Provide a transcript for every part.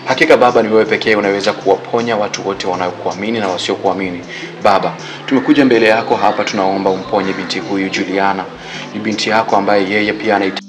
Hakika Baba, ni wewe pekee unaweza kuwaponya watu wote wanaokuamini na wasiokuamini. Baba, tumekuja mbele yako hapa, tunaomba umponye binti huyu Juliana. Ni binti yako ambaye yeye pia anahitaji.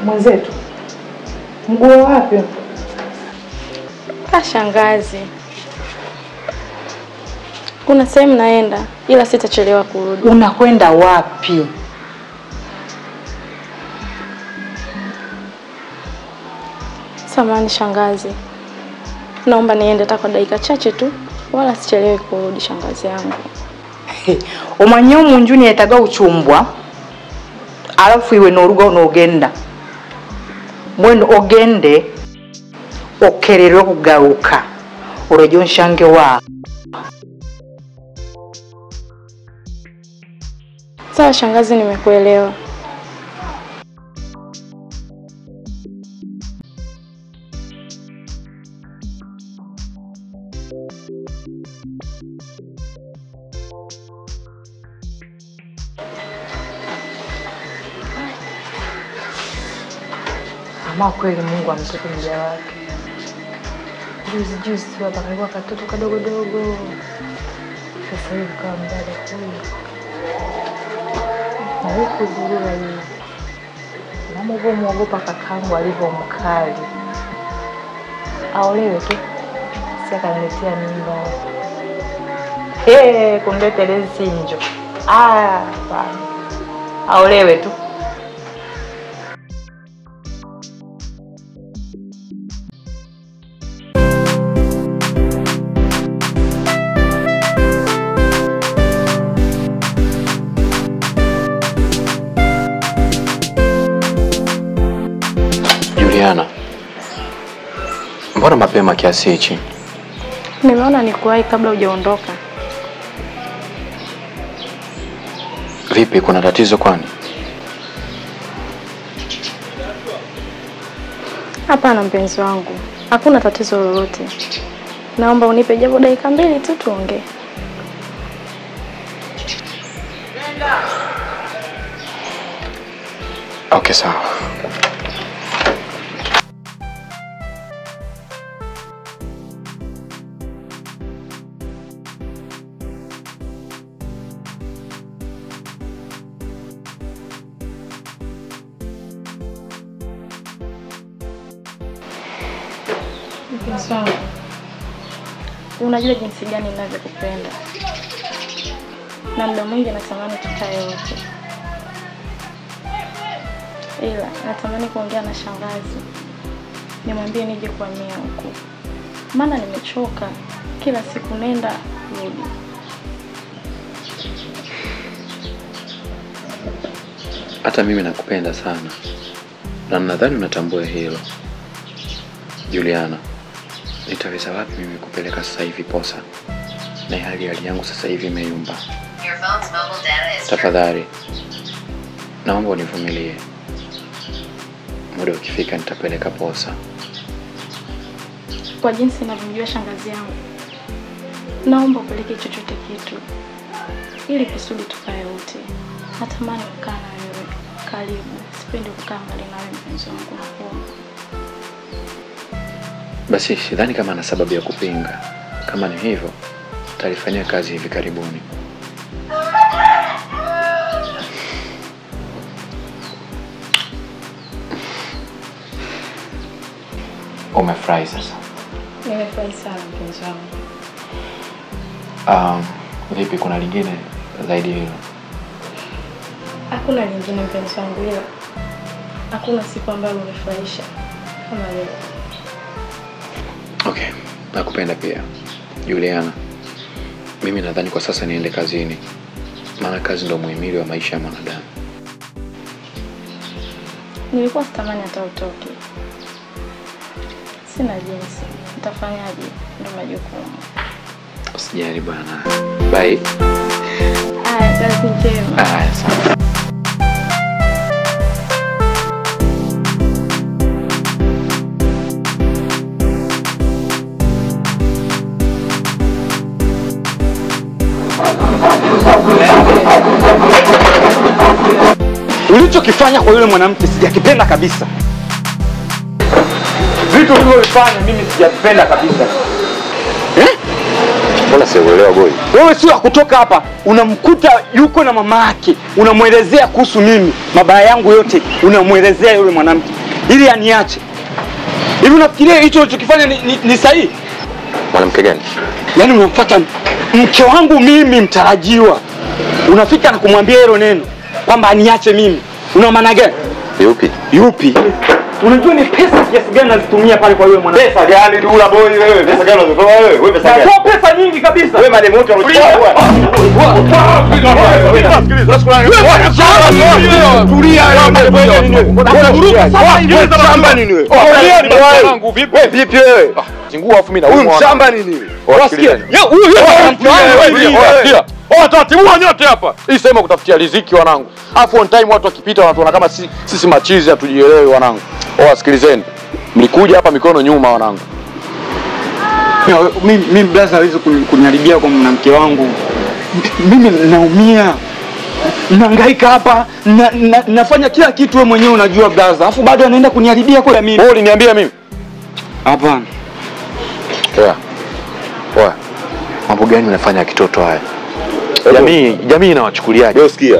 Mwenzetu, mguu wapi? Shangazi, kuna sehemu naenda ila sitachelewa kurudi. Unakwenda wapi? Samahani shangazi, naomba niende hata kwa dakika chache tu, wala sichelewe kurudi shangazi yangu. Umanye umunjuni yetaga uchumbwa, alafu iwe noruga unogenda. Mwenu ogende okererwe kugaruka urejo nshange wa. Sawa shangazi, nimekuelewa. Ama kweli Mungu amtupe mja wake. Juzi juzi tu hapa kalikuwa katoto kadogo dogo. Sasa hivi kama mdada huyu. Na huku zurura hii. Namuogopa muogopa kakangu alivyo mkali. Aolewe tu. Si akaniletea mimba. Hey, kumbe telezi njo. Ah, bana. Aolewe tu. Juliana, mbona mapema kiasi hichi? Nimeona nikuwahi kabla hujaondoka. Vipi, kuna tatizo kwani? Hapana mpenzi wangu, hakuna tatizo lolote. Naomba unipe japo dakika 2 tu tuongee. Okay, sawa. Mpenzi wangu, unajua jinsi gani ninavyokupenda. Na muda mwingi natamani tukae wote. Ila natamani kuongea na shangazi. Nimwambie nije kuhamia huku. Maana nimechoka, kila siku nenda rudi. Hata mimi nakupenda sana. Na nadhani unatambua hilo. Juliana, nitaweza wapi mimi kupeleka sasa hivi posa? Na hali yangu sasa hivi imeyumba. Tafadhali, naomba univumilie. Muda ukifika nitapeleka posa. Kwa jinsi ninavyomjua shangazi yangu, naomba upeleke chochote kitu ili kusudi tukae wote. Natamani kukaa na wewe karibu, sipendi kukaa mbali na wewe mpenzi wangu, nakuomba. Basi sidhani kama ana sababu ya kupinga. Kama ni hivyo, talifanyia kazi hivi karibuni. Umefurahi sasa? Nimefurahi sana mpenzi wangu. Vipi, kuna lingine zaidi hilo? Hakuna lingine mpenzi wangu, ila hakuna siku ambayo umenifurahisha kama leo. Okay, nakupenda pia Juliana. Mimi nadhani kwa sasa niende kazini, maana kazi ndio muhimili wa maisha ya mwanadamu. Nilikuwa sitamani hata utoke. Sina jinsi, nitafanyaje? Ndio majukumu. Usijali bwana. Bye. Aya, kazi njema. Aya, sawa. Ulichokifanya kwa yule mwanamke sijakipenda kabisa. Vitu ulivyofanya mimi sijapenda kabisa. Eh? Mbona sielewa boy? Wewe sio kutoka hapa, unamkuta yuko na mama yake, unamuelezea kuhusu mimi, mabaya yangu yote unamuelezea yule mwanamke ili aniache. Hivi unafikiria hicho ulichokifanya ni sahihi? Mwanamke gani? Yaani unamfuata mke wangu mimi mtarajiwa. Unafika na kumwambia hilo neno kwamba aniache mimi. Una maana gani? Yupi? Yupi? Unajua ni pesa kiasi gani nazitumia pale kwa yule mwanamke? Pesa gani Dula boy wewe? Pesa gani unazitoa wewe? Wewe pesa gani? Natoa pesa nyingi kabisa. Wewe mademu wote unachukua. Tulia wewe. Shamba nini wewe? Wewe vipi wewe? Zingua afu mimi na huyu mshamba nini wewe? Wasikia. Huyu huyu. Watatibua nyote hapa. Hii sema kutafutia riziki wanangu. Afu on time watu wakipita wanatuona kama sisi machizi hatujielewi wanangu. Wasikilizeni. Mlikuja hapa mikono nyuma wanangu. Mimi brother hawezi kuniharibia kwa mwanamke wangu. Mimi naumia. Nahangaika hapa, nafanya kila kitu wewe mwenyewe unajua brother. Afu bado anaenda kuniharibia kwa mimi. Wewe uliniambia mimi? Hapana. Poa. Poa. Mambo gani unafanya kitoto haya? Jamii inawachukuliaje? Wewe sikia.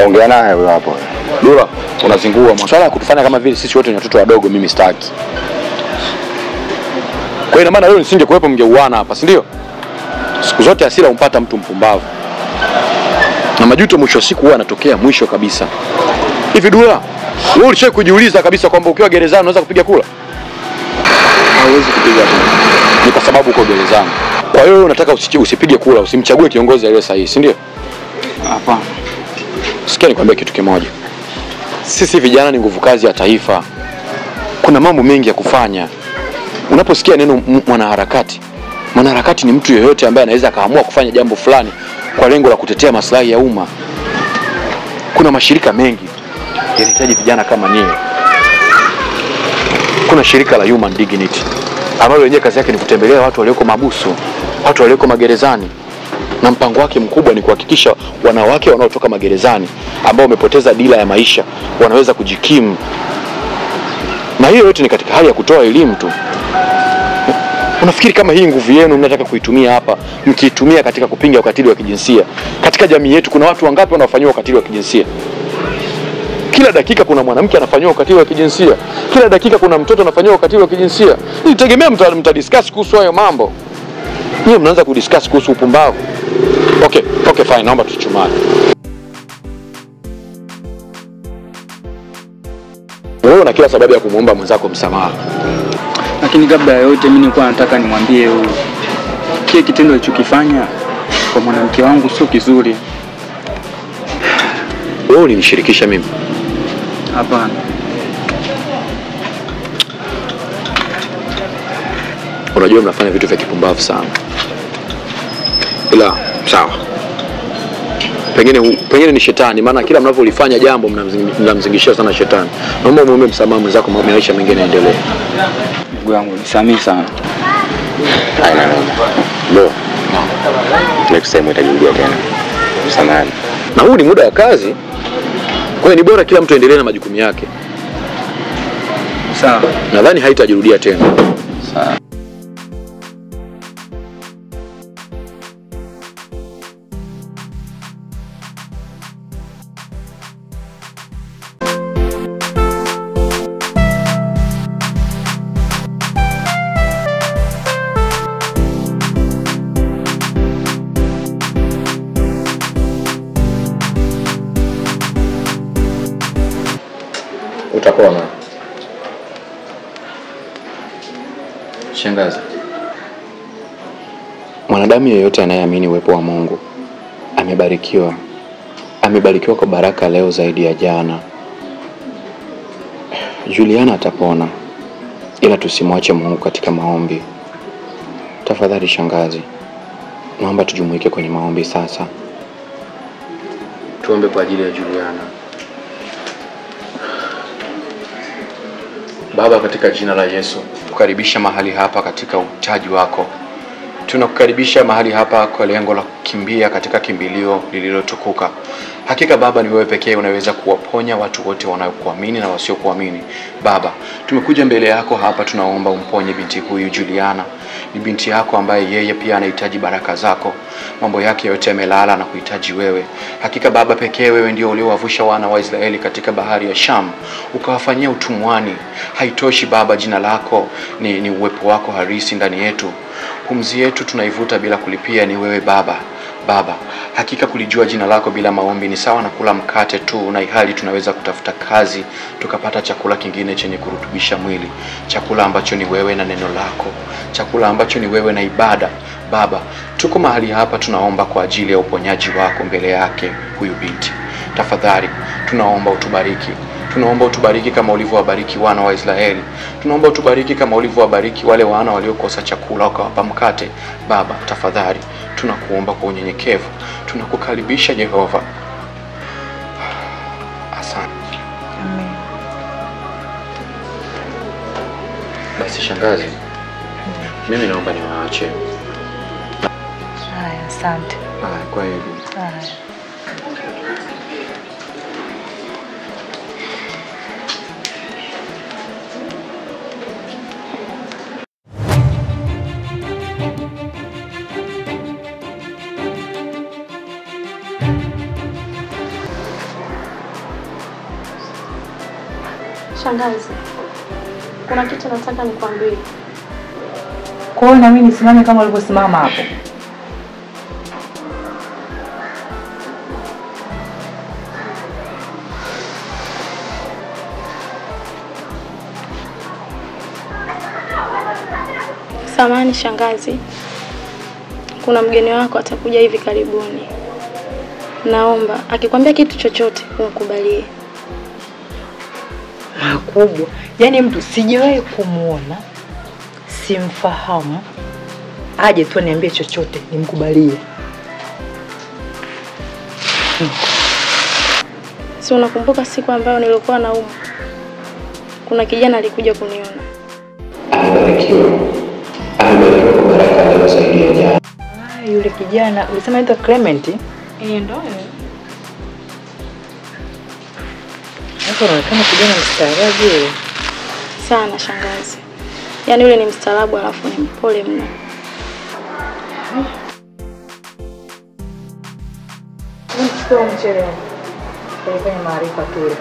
Ongea naye wewe hapo. Dula, unazingua mwana. Swala ya kutufanya kama vile sisi wote ni watoto wadogo mimi sitaki. Kwa hiyo ina maana leo nisingekuwepo mngeuana hapa, si ndio? Siku zote hasira humpata mtu mpumbavu. Na majuto mwisho wa siku huwa yanatokea mwisho kabisa. Hivi Dula, wewe ulishawahi kujiuliza kabisa kwamba ukiwa gerezani unaweza kupiga kula? Hauwezi kupiga kula. Ni kwa sababu uko gerezani. Kwa hiyo unataka usipige kula, usimchague kiongozi aliye sahihi, si ndio? Hapana. Sikia nikwambie kitu kimoja. Sisi vijana ni nguvu kazi ya taifa. Kuna mambo mengi ya kufanya. Unaposikia neno mwanaharakati, mwanaharakati ni mtu yeyote ambaye anaweza kaamua kufanya jambo fulani kwa lengo la kutetea maslahi ya umma. Kuna mashirika mengi yanahitaji vijana kama nyinyi. Kuna shirika la Human Dignity ambalo lenyewe kazi yake ni kutembelea watu walioko mabusu, watu walioko magerezani. Na mpango wake mkubwa ni kuhakikisha wanawake wanaotoka magerezani ambao wamepoteza dira ya maisha wanaweza kujikimu. Na hiyo yote ni katika hali ya kutoa elimu tu. Unafikiri kama hii nguvu yenu mnataka kuitumia hapa, mkiitumia katika kupinga ukatili wa kijinsia? Katika jamii yetu kuna watu wangapi wanaofanyiwa ukatili wa kijinsia? Kila dakika kuna mwanamke anafanyiwa ukatili wa kijinsia. Kila dakika kuna mtoto anafanyiwa ukatili wa kijinsia. Nitegemea mtadiscuss kuhusu hayo mambo. Nyie mnaanza kudiscuss kuhusu upumbavu. Okay, fine, naomba tuchumane. Wewe una kila sababu ya kumuomba mwenzako msamaha. Lakini kabla ya yote mimi nilikuwa nataka nimwambie huyu kile kitendo alichokifanya kwa mwanamke wangu sio kizuri. Wewe ulinishirikisha mimi? Hapana. Unajua mnafanya vitu vya kipumbavu sana. Ila sawa. Pengine ni shetani, maana kila mnavyolifanya jambo mnamzingishia sana shetani. Naomba muombe msamaha mwenzako, maisha mengine yaendelee. Ndugu yangu nisamehe sana. Haina noma. Bro. Next time utajirudia tena. Samahani. Na huu ni muda wa kazi. Kwa hiyo ni bora kila mtu aendelee na majukumu yake. Sawa. Nadhani haitajirudia tena. Sawa. Atapona. Shangazi, mwanadamu yeyote anayeamini uwepo wa Mungu amebarikiwa. Amebarikiwa kwa baraka leo zaidi ya jana. Juliana atapona, ila tusimwache Mungu katika maombi. Tafadhali shangazi, naomba tujumuike kwenye maombi sasa. Tuombe kwa ajili ya Juliana. Baba, katika jina la Yesu, kukaribisha mahali hapa katika uchaji wako. Tunakukaribisha mahali hapa kwa lengo la kukimbia katika kimbilio lililotukuka. Hakika Baba, ni wewe pekee unaweza kuwaponya watu wote wanaokuamini na wasiokuamini. Baba, tumekuja mbele yako hapa, tunaomba umponye binti huyu Juliana. Ni binti yako ambaye yeye pia anahitaji baraka zako. Mambo yake yote yamelala na kuhitaji wewe. Hakika Baba, pekee wewe ndio uliowavusha wana wa Israeli katika bahari ya Shamu, ukawafanyia utumwani. Haitoshi Baba, jina lako ni uwepo wako halisi ndani yetu. Pumzi yetu tunaivuta bila kulipia ni wewe Baba. Baba, hakika kulijua jina lako bila maombi ni sawa na kula mkate tu, na ihali tunaweza kutafuta kazi tukapata chakula kingine chenye kurutubisha mwili, chakula ambacho ni wewe na neno lako, chakula ambacho ni wewe na ibada. Baba, tuko mahali hapa tunaomba kwa ajili ya uponyaji wako mbele yake huyu binti. Tafadhali tunaomba utubariki. Tunaomba utubariki kama ulivyowabariki wana wa Israeli. Tunaomba utubariki kama ulivyowabariki wale wana waliokosa chakula ukawapa mkate. Baba, tafadhali tunakuomba kwa unyenyekevu. Tunakukaribisha Jehova. Asante. Amen. Basi shangazi, mimi naomba niwaache. Haya, asante. Haya, kwa heri. Haya. Shangazi, kuna kitu nataka nikwambie. Kwa hiyo na mimi nisimame kama ulivyosimama hapo? Samahani shangazi, kuna mgeni wako atakuja hivi karibuni. Naomba akikwambia kitu chochote umkubalie. Makubwa. Yaani mtu sijawahi kumuona, simfahamu, aje tu niambie chochote nimkubalie. Si unakumbuka siku ambayo nilikuwa naumwa? Kuna kijana alikuja kuniona. Amebarikiwa. Amebarikiwa kwa baraka leo zaidi ya jana. Yule kijana ulisema anaitwa Clement? Eh, ndio yeye. Anaonekana kijana mstaarabu yule. Sana shangazi. Yaani yule ni mstaarabu alafu ni mpole mno. Mchukue mchele. Pelekeni maarifa tule.